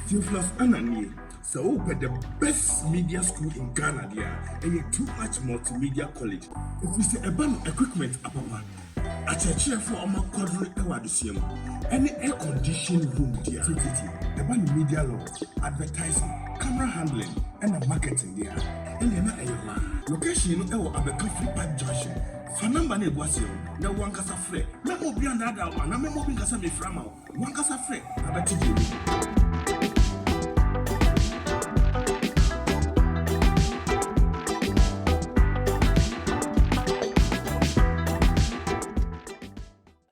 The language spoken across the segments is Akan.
Theophilus Annan nie. Sɛ wopɛ the best media school in Ghana deɛ a, ɛyɛ Too Much Multimedia College. Ɛfiri sɛ ɛba no equipment apapa, akyerɛkyerɛfoɔ a wɔakwadare wɔ adesua mu, ɛne air condition room deɛ a, tititi ɛba no media law, advertising, camera handling, ɛna marketing deɛ a, ɛnneɛ na ɛyɛ hɔ ara. Location no ɛwɔ Abɛka Free Pipe Junction. Fa number no a ɛgu aseɛ no na wo ankasa frɛ. Mɛma obi annaadaa wo anaa mɛma obi nka sɛ mefrɛ ama wo. Wo ankasa frɛ na bɛte deɛ ɛwɔ mu.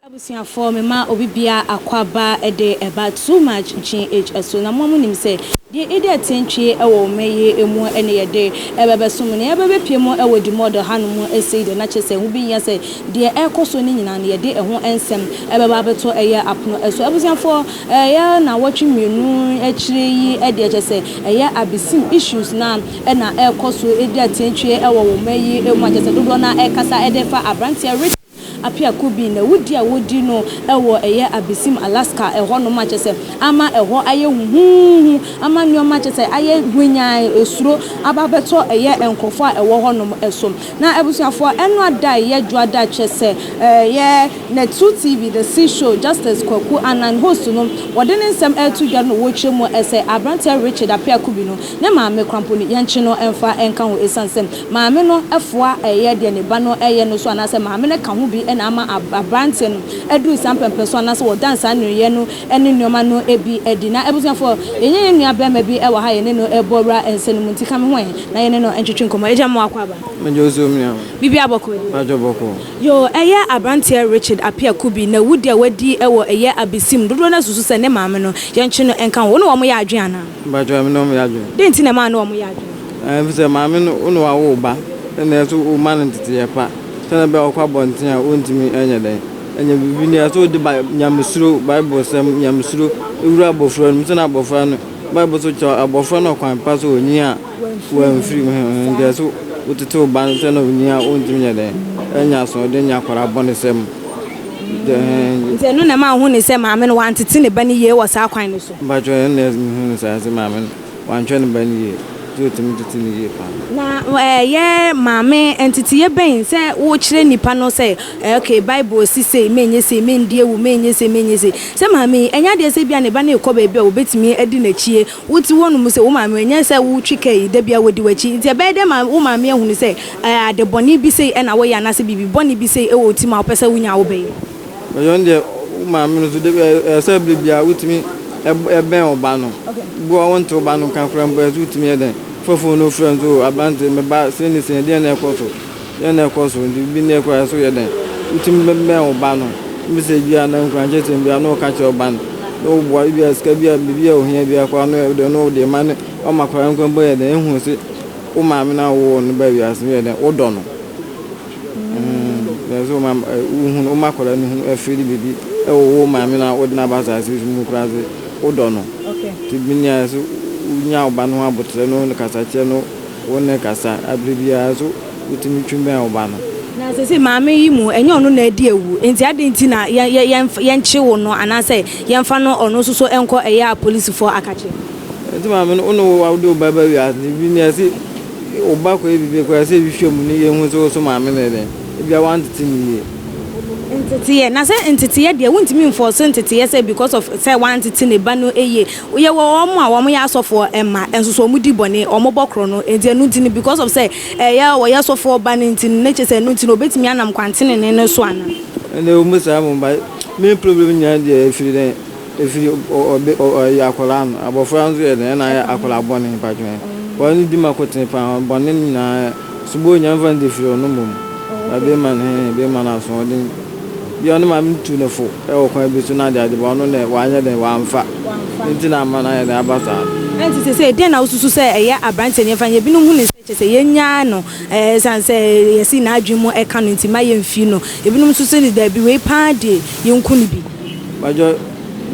Abusuafoɔ mema obi biara akwaaba de ɛba too much GH so na mo a mo nim sɛ deɛ ɛdi atɛntwie wɔ ɔma yi mu ne yɛde ɛbɛbɛso mo na yɛbɛbɛpie mo wɔ Dimɔdɔ hanom sei deɛ na kyerɛ sɛ ɛho bɛhia sɛ deɛ ɛrekɔ so no nyinaa no yɛde ɛho nsɛm ɛbɛba abɛto ɛyɛ apono so. Abusuafoɔ ɛyɛ nawɔtwe mmienu akyire yi deɛ kyerɛ sɛ ɛyɛ abesim issues no a na ɛrekɔ so ɛdi atɛntwie wɔ ɔma yi mu a kyerɛ sɛ dodoɔ no ara ɛrekasa ɛde fa abranteɛ Richard Apiaku bi na wodi a wodi no wɔ ɛyɛ Abesim, Alaska ɛhɔ nom a kyerɛ sɛ ama ɛhɔ ayɛ huhuuhu ama nnoɔma kyerɛ sɛ ayɛ hwanyann esuro aba abɛtɔ ɛyɛ nkorɔfoɔ a ɛwɔ hɔ nom so. Na abusuafoɔ ɛno ada a ɛyɛ dwoada kyerɛ sɛ ɛyɛ Net2 TV The C Show Justice Kwaku Annan host no wɔde ne nsɛm ɛreto dwa no na wɔrekyerɛ mu sɛ abranteɛ Richard Apiaku bi no ne maame koraa mpo no yɛnkye no mfa nka ho ɛsiane sɛ Maame no foa yɛ deɛ ne ba no yɛ no so anaasɛ maame no ka ho bi na ama aberanteɛ no aduru saa mpɛmpɛnsoɔ anaasɛ wɔdan saa nnuruyɛ no ne nnoɔma no bi adi. Na abusuafoɔ, yɛnya yɛn nua barima bi wɔ ha a yɛne no rebɔ wura nsɛm no mu nti ka me ho ɛ na yɛne no ntwetwe nkɔmmɔ. Agya mmoa akɔ aba? Megye wo so me nua. Biribiara bɔkɔɔ deɛ? Mpakyɛw bɔkɔɔ. Yoo, ɛyɛ aberanteɛ Richard Appiah Kubi na wudi a wadi wɔ ɛyɛ Abesim dodoɔ no asusu sɛ ne maame no yɛntwe no nka ho. Wo ne wɔn yɛ adwene anaa? Mpakyɛw me ne wɔn yɛ adwene. Dɛn nti na ɛma wo ne wɔn yɛ adwene? Efisɛ maame no, wo na wawo wo ba, ɛnna ɛsɛ sɛ woma no nteteyɛ pa, sɛnea ɛbɛyɛ a ɔkɔ abɔnten a ontumi nyɛ dɛn nyɛ biribi. Nea ɛsɛ sɛ wode ba nyamesuro, Biblesɛm, nyamesuro wura abofra no mu, sɛnea abofra no, Bible nso kyerɛ abofra no ɔkwan pa so onyin a wamfiri mu. Nti ɛsɛ sɛ wotete wo ba no sɛnea onyin a ontumi nyɛ dɛn nyɛ asoɔden, nyɛ akwadaa bɔnesɛm. Nti ɛno na ɛma wohu no sɛ maame no wantete ne ba no yie wɔ saa kwan no so? Mpakyɛw, ɛno na mehu no saa sɛ maame no. Wanhwɛ ne ba no yie, nti ɔtumi tete no yie paa. Na ɛyɛ maame nteteyɛ bɛn sɛ wokyerɛ nipa no sɛ ok bible se sei menyɛ sei mendi awu menyɛ sei menyɛ sei sɛ maame yi ɛnyɛ adeɛ sɛ ebia ne ba no rekɔ baabi a wɔbɛtumi adi n'akyie wote hɔ nom sɛ wo maame ɛnyɛ sɛ wotwi kaa yi da biara wɔdi w'akyi nti ɛbɛyɛ dɛn ma wo maame ahunu sɛ ade bɔne bi sei na woyɛ anaasɛ biribi bɔne bi sei wɔ wo tirim a wopɛ sɛ wonya a wobɛyɛ. Ɔno deɛ wo maame no so de ɛsɛ sɛ bere biara wotumi bɛn wo ba no. Bi wɔ hɔ wonte wo ba no nka koraa mpo ɛsɛ wotumi yɛ dɛn fa fon no frɛ no sɛ o aberante me ba sei ne sei deɛn na ɛkɔ so deɛn na ɛkɔ so nti bi ne koraa ɛsɛ woyɛ dɛn wotumi bɛn wo ba no bi sɛ bi a na nkuranhyɛ sɛm bi a na woka kyerɛ wo ba no na woboa bi a sika bi a biribi a ohia bi a koraa no wode no wode ma no ɔma koraa no mpo yɛ dɛn ehu sɛ wo maame no a wowoo no ba wiase no yɛ dɛn wodɔ no. Nanso woma wohunu, woma akwadaa no hunu afiri biribi wɔ wo maame no a wode no aba asase so mu koraa sɛ wodɔ no. Nti bi nea so wonya wo ba no ho aboterɛ no ne kasakyerɛ no wo ne kasa abere biara so wotumi twe bɛn wo ba no. Na seesei maame yi mu, ɛnyɛ ɔno na adi awu, enti adɛn nti na yɛnkye wo no anaasɛ yɛmfa no ɔno nso so nkɔ ɛyɛ apolisifoɔ akakye? Nti maame no, wo ne wode wo ba ba wiase no, bi nea ɛse Wo ba kɔyɛ biribi koraa sɛ yɛhwehwɛ mu no yɛhu sɛ wo so maame no yɛ dɛn, ebia woantete no yie. Nteteyɛ, na sɛ nteteyɛ deɛ wontumi nfɔɔso nteteyɛ sɛ because of sɛ wantete ne ba no yie. Yɛwɔ wɔn a wɔn yɛ asɔfoɔ mma nso so wɔn di bɔne, wɔn bɔ korɔno, nti ɛno nti no because of sɛ ɛyɛ ɔyɛ sɔfoɔ ba no nti no na kyerɛ sɛ ɛno nti no ɔbɛtumi anam kwan tenenee no so anaa? Ɛnde wɔn saa mmom but me problem nyinaa deɛ ɛfiri dɛn. Ɛfiri ɔbe ɔyɛ akwadaa no, abɔfra nso yɛ dɛn ɛna ayɛ akwadaa bɔne mpakyɛ ɛ. Wɔn di ma kotene paa, bɔne no nyinaa sobo nya mfa nti firi ɔno mmom. Na bɛma no hɛn, bɛma no asoɔden. Bia ɔne maame no tu no fo ɛwɔ kwan bi so na ade ade ba ɔno nɛ wanyɛ dɛn wamfa. Nti na ama no ayɛ dɛn aba saa. Ɛnti sesei deɛn na wosusu sɛ ɛyɛ abranteɛ no yɛmfa nyɛ? Ebinom hu no sɛ kyerɛ sɛ yɛnnyaa no ɛsiane sɛ yɛse n'adwene mu ɛka no nti mma yɛmfii no. Ebinom nso se daabi wei paa deɛ yɛnku no bi. Mpakyɛ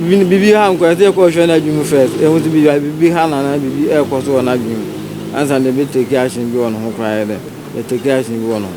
biribi ha nko ɛsɛ yɛkɔ hwɛ n'adwene mu first ehu sɛ biribi biribi ha no anaa biribi ɛrekɔ so wɔ n'adwene mu ansa na yɛbɛ take action bi wɔ ne ho koraa yɛ dɛ yɛ take action bi wɔ ne ho.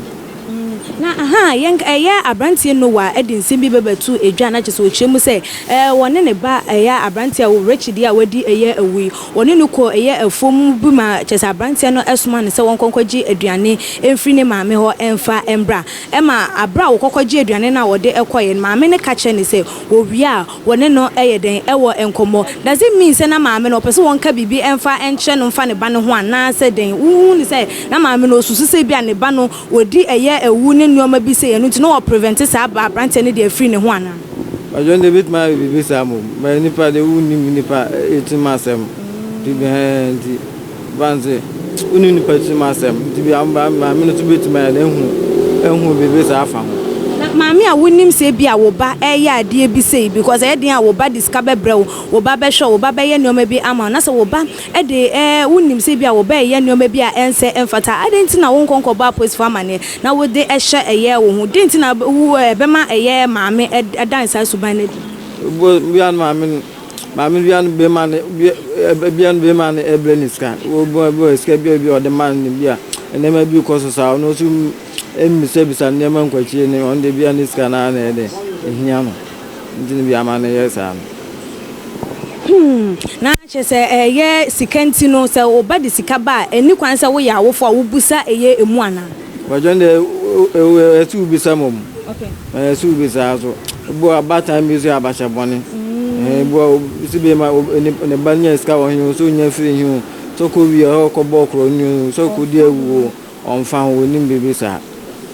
Na ahaa yɛn ɛyɛ abranteɛ Noah de nsɛm bi bɛbɛto dwa na kyerɛ sɛ ɔkyerɛ mu sɛ ɛɛ wɔne ne ba ɛyɛ abranteɛ a Richard yi a wadi ɛyɛ awu yi wɔne no kɔɔ ɛyɛ afuom bi ma kyerɛ sɛ abranteɛ no soma no sɛ wɔnkɔ nkɔgye aduane mfiri ne maame hɔ mfa mbra ɛma aberɛ a wɔkɔkɔgye aduane no a wɔde kɔeɛ no maame no ka kyerɛ no sɛ wɔwie a wɔne no yɛ dɛn wɔ nkɔmmɔ? Does it mean sɛ na maame no ɔpɛ sɛ wɔnka biribi mfa nkyerɛ no mfa ne ba no ho anaa sɛ dɛn? Wohu no sɛ na maame no ɔsusu sɛ ebia ne ba no ɔdi ɛyɛ awu ne nnoɔma bi sei ɛno nti na ɔprevente saa abranteɛ no de afiri ne ho anaa? Mpakyɛw ndɛ ebetumi ayɛ biribi saa mmom but nipa de wonnim nipa tirim asɛm nti ɛhɛn nti Ɛba no sɛ wonni nnipa tirim asɛm nti bi a maame no nso bɛtumi ayɛ dɛ ahu ahu biribi saa afa ho. Na maame a wonim sɛ ebia wo ba reyɛ adeɛ bi sei because ɛyɛ den a wo ba de sika bɛbrɛ wo, wo ba bɛhwɛ wo, wo ba bɛyɛ nneɛma bi ama wo na sɛ wo ba de ɛɛ wonim sɛ ebia wo ba reyɛ nneɛma bi a ɛnsɛ ɛmfata a, adɛn nti na wonkɔ nkɔbɔ apolisifoɔ amaneɛ na wode hyɛ ɛyɛ wo ho? Deɛn nti na wo ɛbɛma ɛyɛ maame dan saa suban no adi? Bia no maame no Maame bia no bema no bia no bema no ɛbrɛ ne sika wɔ bɔ sika bia bi ɔde ma no bia nneɛma bi kɔ so saa ɔno nso mmisabisa nneɛma nkwakyire ne ɔno de bia ne sika no ara na ɛde ehia no nti no bia ama no yɛ saa no. Hmm, na kyerɛ sɛ ɛyɛ sika nti no sɛ wo ba de sika ba a ɛnni kwan sɛ woyɛ awofo a wobisa ɛyɛ ɛmu anaa? Mpakyɛw ndɛ ɛsɛ wobisa mmom. Ɛsɛ wobisa so. Ebi wɔ abaatan bi nso yɛ abahyɛ bɔne. Ebi wɔ si bi ma ne ba nya sika wɔ he o, sɛ onya firi he o, sɛ ɔkɔ wie hɔ kɔbɔ korɔ ni o, sɛ ɔkɔdi awu o, ɔmfa ho, ɔnnim biribi saa.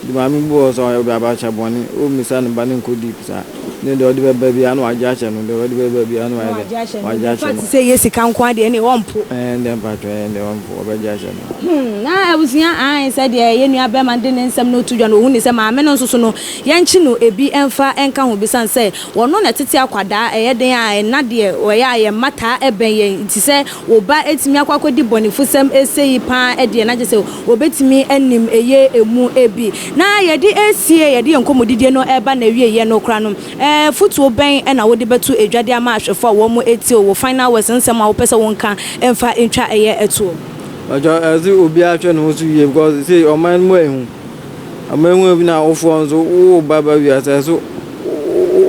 Nti maame bi wɔ hɔ sɛ ɔyɛ abahyɛ bɔne, ɔmmisa ne ba no nkɔ deep saa. Ne deɛ ɔde bɛba biara na wagye ahyɛ no, deɛ ɔde bɛba biara na wayɛ dɛ, wagye ahyɛ no. Sɛ ɛyɛ sika nko ara deɛ ɛnneɛ ɔmpo. Ɛɛ deɛ mpakyɛw ɛɛ deɛ ɔmpo, ɔbɛgye ahyɛ no. Hmm, na abusua ae sɛdeɛ yɛn nua bɛrima no de ne nsɛm no to dwa no, ɔhu ne sɛ maame no nso so no, yɛnkye no ebi mfa nka ho besiane sɛ ɔno na ɛtete akwadaa, ɛyɛ den a ɛna deɛ ɔyɛ a yɛn mma taa bɛn yɛn, nti sɛ wo ba atumi akɔ akɔdi bɔnefosɛm sei paa deɛ na kyerɛ sɛ wɔbɛtumi anim ɛyɛ ɛmu bi. Na yɛde resie, yɛde yɛn nkɔmmɔdidie no reba n'awieeɛ no koraa no, afotuo bɛn na wode bɛto dwa de ama ahwɛfoɔ a wɔretie wo, wo final words, nsɛm a wopɛ sɛ wonka mfa ntwa ɛyɛ toɔ? Mpakyɛw ɛsɛ obiara hwɛ ne ho so yie because sei ɔman no mu ayɛ hu. Ɔman mu ebi na awofoɔ nso wo ba ba wiase ɛsɛ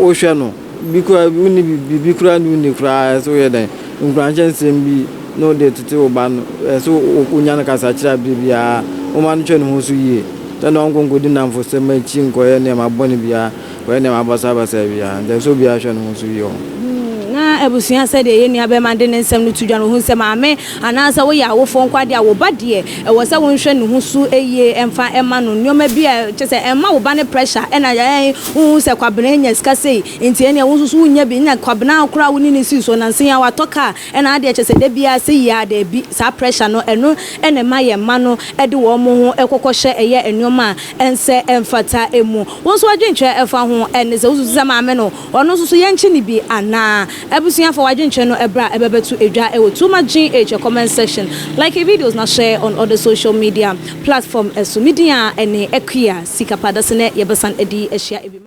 wohwɛ no. Bi koraa wonni biribi koraa ne wonni koraa ɛsɛ woyɛ dɛn nkuranhyɛ nsɛm bi na wode tete wo ba no ɛsɛ wonya no kasakyerɛ abere biara woma no hwɛ ne ho so yie sɛdeɛ ɔnkɔ nkɔdi nnamfosɛm akyi nkɔyɛ nneɛma bɔne biara kɔyɛ nneɛma basabasa biara nti ɛsɛ obiara hwɛ ne ho so yie wɔ ho. Na abusua sɛdeɛ yɛn nua bɛrima de ne nsɛm no to dwa no ɔhu sɛ maame anaasɛ woyɛ awofoɔ nko adeɛ a wo ba deɛ ɛwɔ sɛ wonhwɛ ne ho so yie mfa mma no nneɛma bi a kyerɛ sɛ ɛmma wo ba no pressure ɛna ɛn wohu sɛ Kwabena anya sika sei nti ɛneɛ wo nso so wonnya bi ɛna Kwabena koraa wo ne no sii so nansa yi ara watɔ car ɛna adeɛ kyerɛ sɛ da biara sei yi ara daabi saa pressure no ɛno ɛna ɛma yɛn mma no de wɔn ho kɔkɔ hyɛ ɛyɛ nneɛma a ɛnsɛ ɛmfata mu. Wo nso w'adwenkyerɛ ɛfa ho ɛne sɛ wosusu sɛ maame no Ɔno nso so yɛnkye no bi anaa? Abusua fa w'adwenkyerɛ no bra ɛbɛbɛto dwa wɔ Too Much GH comment section, like videos na share on other social media platform so. Me din a ɛne Akua Sikapa Dasenɛ yɛbɛsan adi ahyia bi.